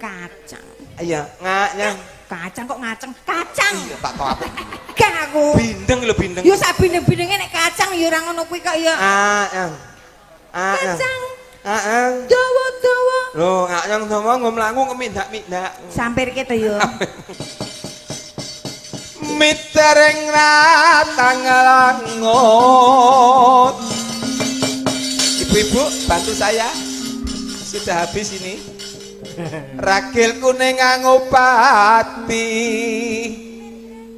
Kacang. Iya, nganyang. Kacang kok ngaceng? Kacang. Iya, tak tau apa. Gak aku. Bindeng lho bindeng. Yo sak bindeng-bindenge nek kacang ya ora ngono kuwi kok ya. Anyang. Anyang. Kacang Anyang. dawa-dawa. Lho, nganyang dawa nggo mlaku kemindak-mindak. Sampirke to yo. Mitereng ratang langut. Ibu-ibu, bantu saya. Sudah habis ini. Ragil kuning ngangupati.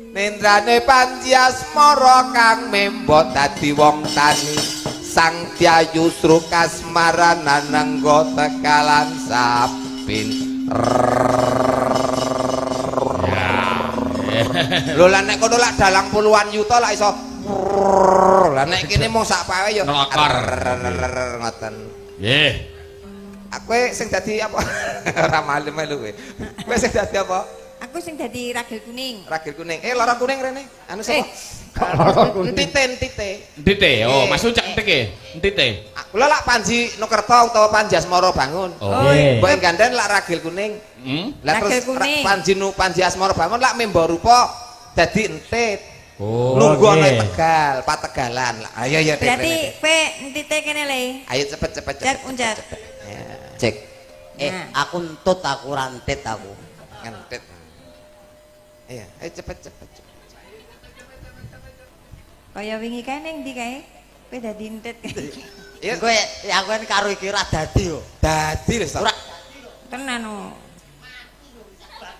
Nendrane Panji Asmara kang membo dadi wong tani. Sang Dyayu Srukasmaran nanggo tekalan sapin. Lho lah nek kono lak dalang puluhan yuta lak iso. Lah nek kene mung sak pawe ya Ngelakor. ngoten. Nggih. Aku sing dadi apa? Ora malem lho kowe. Kowe sing dadi apa? Aku sing dadi ragil kuning. Ragil kuning. Eh lara kuning rene. Anu sapa? Lara kuning. Entite, entite. Entite. Oh, Nggih. Mas Ucak entike. Entite. Kula lak Panji Nukerta utawa Panji Asmara Bangun. Oh. Nggih. Mbok ing gandhen lak Ragil kuning. Hmm? Lah Ragil terus kuning. Panji Nu Panji Asmara Bangun lak memba rupa dadi entit. Oh. Nunggu ana nggih. Tegal, Pategalan. Lah ayo ya Dek, Berarti rene, Dek. kowe entite kene le. Ayo cepet cepet cepet. Cek uncat. cepet. Ya, Cek. Eh, Nah. aku entut aku rantit aku. ngentit. Iya, ayo cepet cepet cepet. Kaya wingi kae ning ndi kae? Kowe dadi entit. Iya, Kowe ya aku kan karo iki ora dadi yo. dadi lho. Ora. Ora Tenan oh.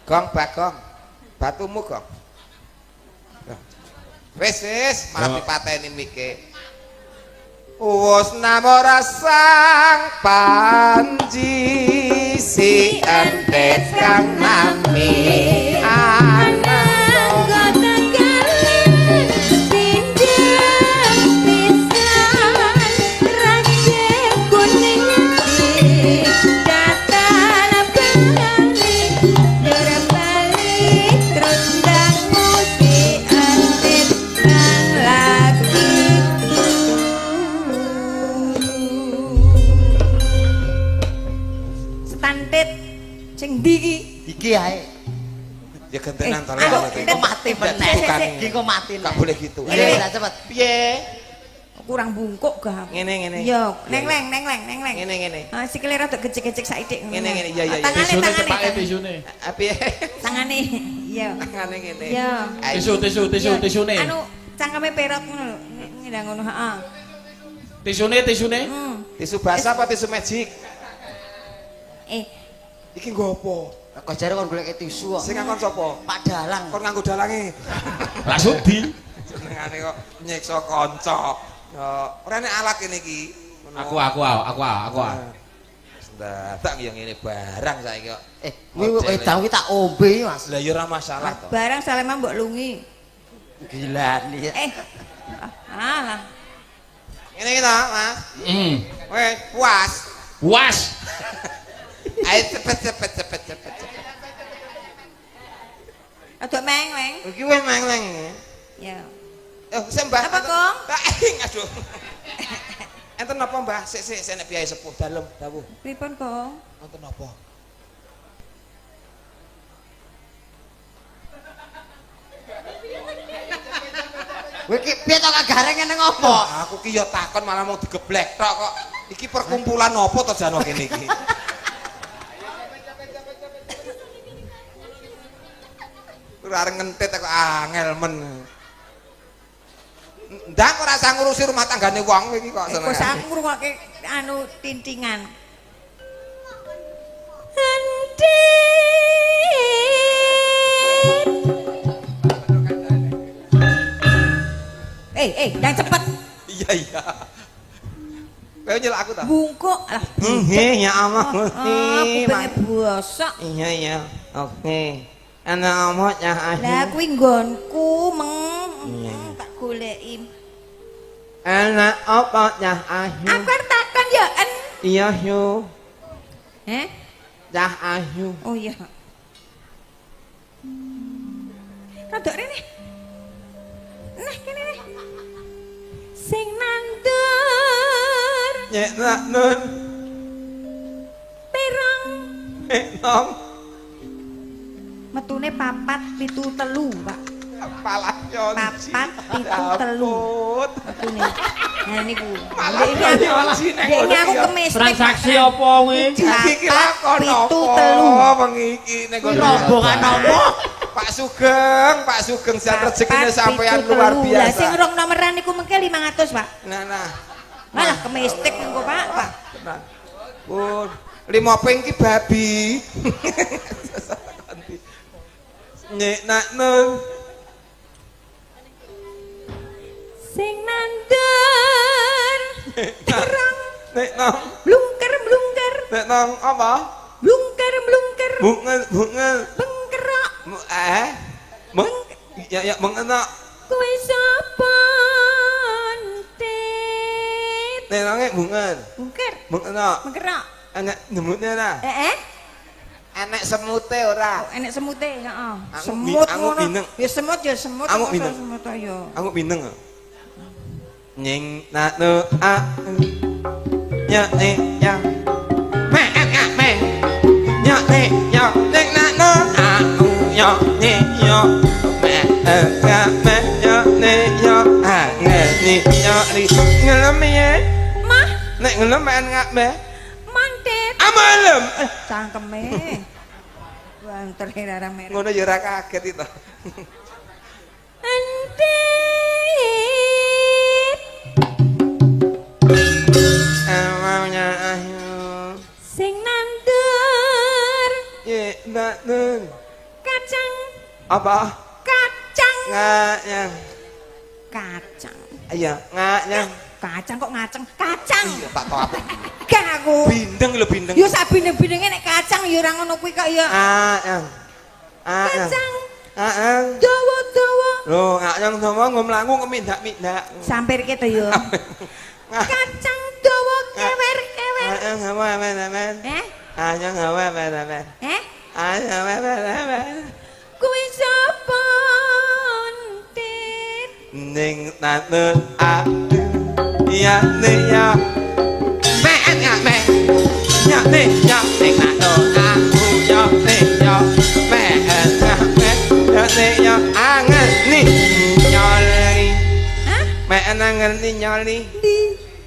Gong bagong. Batumu gong. Loh. Wis wis, malah Yo. dipateni mike. Wus namora sang Panji si entet kang nami Anangga tegalan pindhah pisan ragil kuning datan bali dur bali terus ndang musik entit kang lagi Setantit sing ndi iki? iki ae. Ya gentenan to Aku lho. Kok mati meneh. Bukan. Iki kok mati Gak boleh gitu. Iya, lah cepet. Piye? Kurang bungkuk gak. Ngene ngene. Iya, neng leng neng leng neng leng. Ngene ngene. Ah, sikile rada gecek-gecek saithik ngono. Ngene, ngene, iya, iya, iya. Tangane Tisune tangane. cepake tisune. Ah, piye? Tangane. Iya. Tangane ngene. Iya. Ayo. Tisu tisu tisu Iya. tisune. Anu cangkeme perot ngono lho. Ngene ngono, heeh. Tisune tisune. Hmm. Tisu basah apa tisu magic? Eh, Iki nggo apa? Kok jare kon golek tisu kok. Sing ngakon sapa? Pak Dalang. Kon nganggo dalange. Lah sudi. Senengane kok nyiksa kanca. Ya, ora nek alat kene iki. Ngono. Aku aku aku aku. Ah. Dadak ya ngene barang saiki kok. Eh, kuwi wedang kuwi tak ombe Mas. Lah ya ora masalah to. barang salema mbok lungi. Gila nih. Eh. Ah, lah. Ngene iki to, Mas. Hmm. Wes puas. Puas. Ayo cepet cepet cepet cepet cepet. Rada meng-meng. Iki wis meng-meng. Ya. Eh, sik Mbah. Apa, Kong? Aduh. Enten napa, Mbah? Sik sik sik nek piyai sepuh dalem dawuh. Pripun, Kong? Wonten napa? Kowe iki piye to kak gareng ngene ngopo? Aku ki ya takon malah mau digeblek tok kok. Iki perkumpulan apa to jano kene iki? Ora areng ngentit kok angel men. Ndang ora usah ngurusi rumah tanggane wong iki kok Eh, kok senengane. aku ngrungokke anu tintingan. Entit. Eh, eh, yang cepet Iya iya. Kowe nyelak aku ta? bungkuk lah. Nggih, ya Allah. Ah, kupinge bosok. Iya iya. Oke. Ana omot ya Lah kuwi nggonku meng Iya, iya. tak goleki. Ana apa cah ayu? Aku arep takon ya en. Iya yu. Heh? Cah ayu. Oh iya. Rada rene. Nah, kene nih. Sing nandur Nyek nak nun. perong Nong. Metune 4 7 3, Pak. Malah nyonci. 4 7 3. Metune. Nah niku. Malah nyonci nek Dek ngono aku ya. kemestek. Transaksi apa kuwi? Iki lakon 4 7 apa 3. wengi iki nek Kuwi rombongan apa? Pak Sugeng, Pak Sugeng jan rezekine 4 sampean 7 luar 3. Lah biasa. sing rong nomeran niku mengke 500, Pak. Nah, nah. Malah kemestek engko, Pak. Pak. Tenang. Pun lima ping ki babi. Nyek nak nun. Sing nandur terang Nek nong, blungker blungker nek nong apa? blungker blungker Bunga bunga. bengkerok Eh? Meng ya ya mengena. kowe sapa entit? Nek nonge bunga. Bungker Mengena. bengkerok. Enek nemune ora? Eh eh. Enek semute ora? Oh, enek semute, heeh. Aku Semut aku ngono. bineng. Ya semut Aku masa bineng. semut ya. Aku bineng. Nying na nu a nya ne ya me a a me nya ne ya ning na nu a u ya ne ya me a a me ya ne ya a nge ni ya ri ngelem ye Mah, nek ngelem men ngak me mantit. amalem. Cangkeme. Banter ora merah. Ngono ya ora kaget itu. Entit. Emangnya ayu Sing nandur ye na nu kacang apa kacang ngaknya kacang. Iya, ngaknya. Kacang kok ngaceng? Kacang. Iya, tak tau apa. Gak aku. Bindeng lho bindeng. Yo sak bindeng-bindenge nek kacang yo ora ngono kuwi kok ya. Ah, yang. Ah, yang. Kacang Ah, yang. dawa-dawa. Lho, ngak yang sama nggo mlaku kemindak-mindak. Sampirke to yo. Kacang dawa kewer-kewer. Ah, yang hawa amen amen. Eh? Ah, yang hawa amen amen. Eh? Ah, yang hawa amen amen. Kuwi sapa entit? Ning tante a ya ne ya me ya me ya ne ya ning tante a u ya ne ya me ya me ya ne ya angen ni nyoli. Hah? Me angen ni nyoli. Ndi?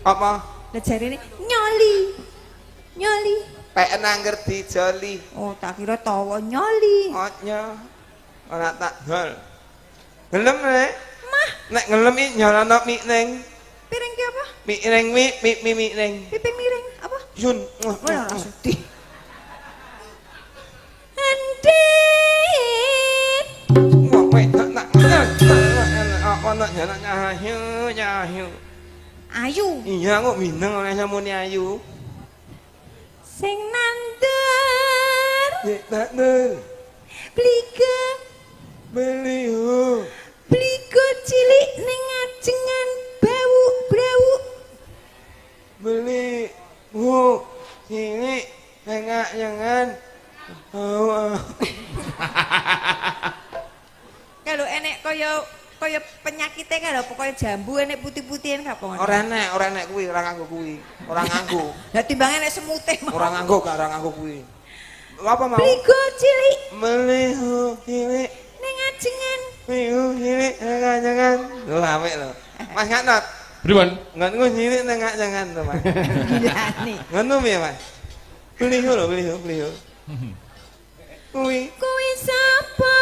Apa? Lah jarene nyoli. Nyoli. Peken angger dijoli. Oh, tak kira tawa nyoli. Otnya ora tak dol. Gelem nek? Mah, Nek ngelem iki nyolono mie ning. piring ki apa? Mie ning mie mie mie mie ning. Piping miring apa? Yun. Ora ora sudi. Entit. Wah, wedok nak apa nak jalan ayu ayu. Ayu. Iya, aku mineng oleh samune ayu. Sing nandur Nek tak nur bligo beli ho. bligo cilik ning ajengan bau brau. Beli ho. Sini tengah jangan. Oh, Kalau enek kaya kaya penyakitnya kalau pokoknya jambu enek putih-putihan gak apa ora enek, ora enek kuwi, ora nganggo kuwi. Ora nganggo. Lah timbang enek semute mau. Ora nganggo, gak ora nganggo kuwi. Apa mau? Bligo cilik Beli ho cilik ning ajengan Minggu cilik tengah jangan. Lho apik lho. Mas Ngatnot, Pripun? nggonku cilik tengah jangan to, Mas. gilane. Ngono piye, Mas? Beli ho lho, beli ho, beli ho. Kuwi Kuwi sapa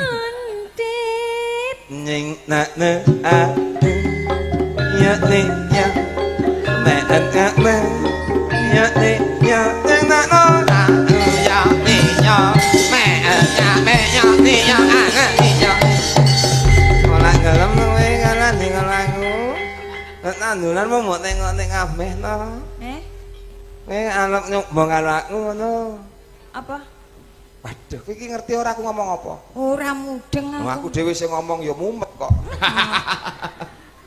entit? ning na ne a ya ne ya me en a me ya ne ya ning na no a ya ne ya me en ya me ya ne ya a ne ya ora ngelem kowe kalah ning aku. Nek tanduran mau mbok tengok-tengok kabeh to. Eh, Kowe arep nyoba karo aku ngono. apa? Waduh, kowe iki ngerti ora aku ngomong apa? Ora mudeng Wong aku aku. dhewe sing ngomong ya mumet kok.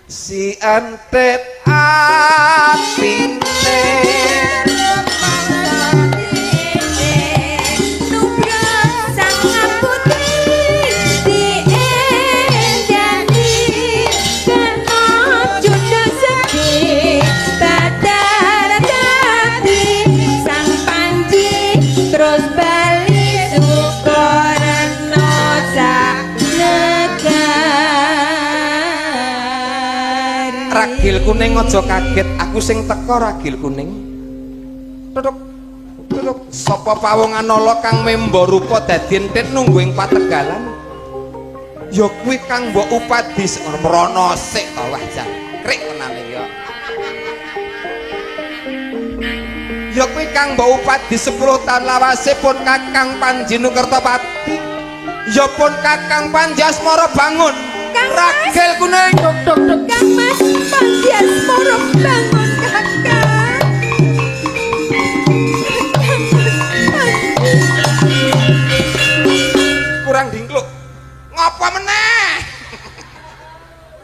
Si entet atine. Nubra sang putri diendani kena jodoh sedih badar dadi sang panji terus bali Sukorejo. Ragil Kuning aja kaget, aku sing teka Ragil Kuning. Tutuk. Tutuk. Sapa pawong anala kang memba rupa dadi entit nunggu ing pategalan? Ya kuwi kang mbok upadi mrono sik to, wah jan. Krik tenan iki kok. Ya kuwi kang mbok upadi 10 taun lawase pun Kakang Panji Nukertapati. Ya pun Kakang Panji Asmara bangun. Kang Mas. Ragil Kuning. Kang Mas Panji